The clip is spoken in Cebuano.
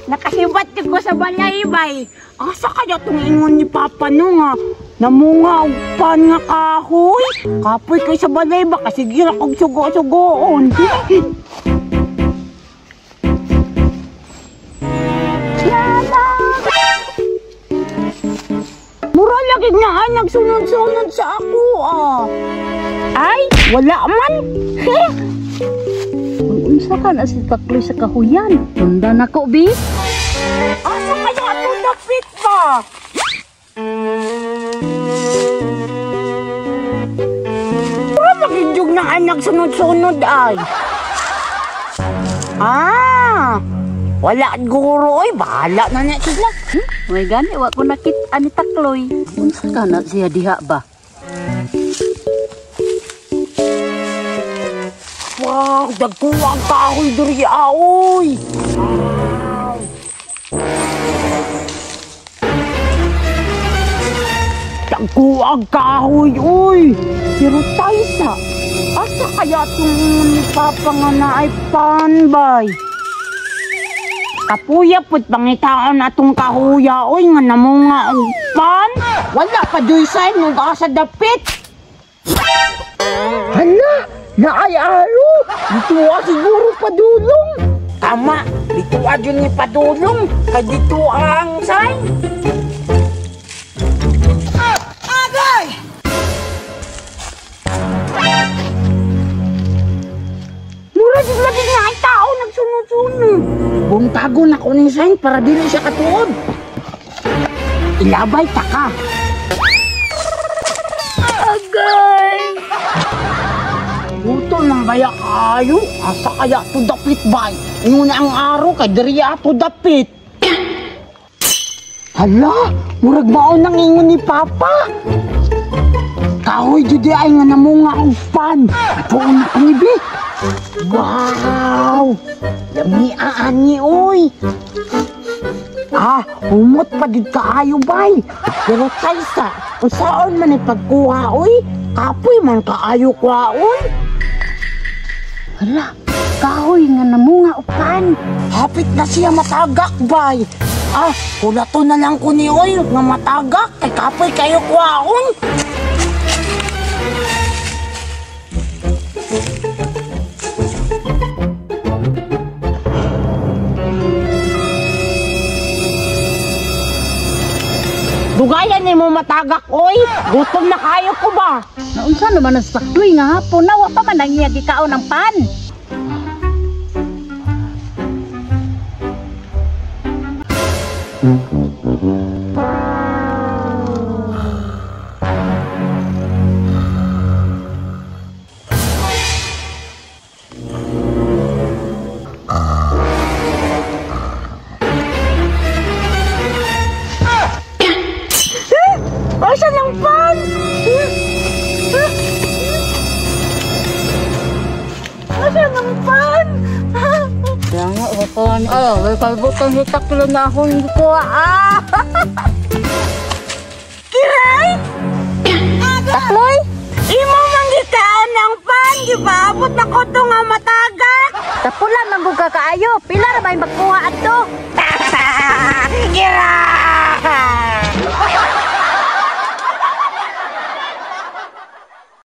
Nakasibat ko sa balay bay. Asa kaya tong ingon ni Papa no nga? Namunga og pan nga kahoy. Kapoy kay sa balay ba kasi gira kog sugo-sugoon. Lala. Mura lagi nga ay nagsunod-sunod sa ako ah. Ay, wala man. Unsa ka na si Takloy sa kahuyan? Tunda na ko, bi. Asa kaya ito dapit ba? Mura magidyog na ay nagsunod-sunod ay. Ah, wala guro oy, bahala na na sila. Way gani wa ko nakit-an ni Takloy. Unsa ka na siya diha ba? Wow, dagko ang kahoy diri aoy. Wow. Dagko ang kahoy oy. Pero Taysa, asa kaya tong ni Papa nga naay panbay? Kapuya pud pangitaon atong kahuya oy nga namunga og pan. Wala pa joy sign ug asa dapit. Hala! Naay aro! Dito siguro padulong! Tama! Dito dyan ni padulong! Kay dito ang sign! Agay! Mura dyan lagi nga ay tao nagsunod-sunod! Buntago na ko ni sign para dili siya katuod! Ilabay ta ka! Agay! Puto nang baya kayo, asa kaya to dapit bay? Ingon ang araw kay diri ato dapit. Hala, murag mao nang ingon ni Papa. Kahoy jud ay nga namunga og pan. Ato na kani bi. Wow! Lami ani oy. Ah, humot pa jud kaayo bay. Pero Taysa, unsaon man ni pagkuha oy? Kapoy man kaayo kuhaon. Hala, kahoy nga namunga og pan. Hapit na siya matagak, bay. Ah, kulato na lang ko ni oy nga matagak kay kapoy kayo kuhaon. Dugayan ni mo matagak, oy. Gutom na kayo ko ba? Naunsa naman ang Takloy nga hapon na wa pa man ang iya gikaon ang pan. Asa ng pan? Asa ng pan? Kaya nga, wakan. Ay, may kalbutan ni Taklo na ako hindi ko. Ah! Kiray! Takloy! Imo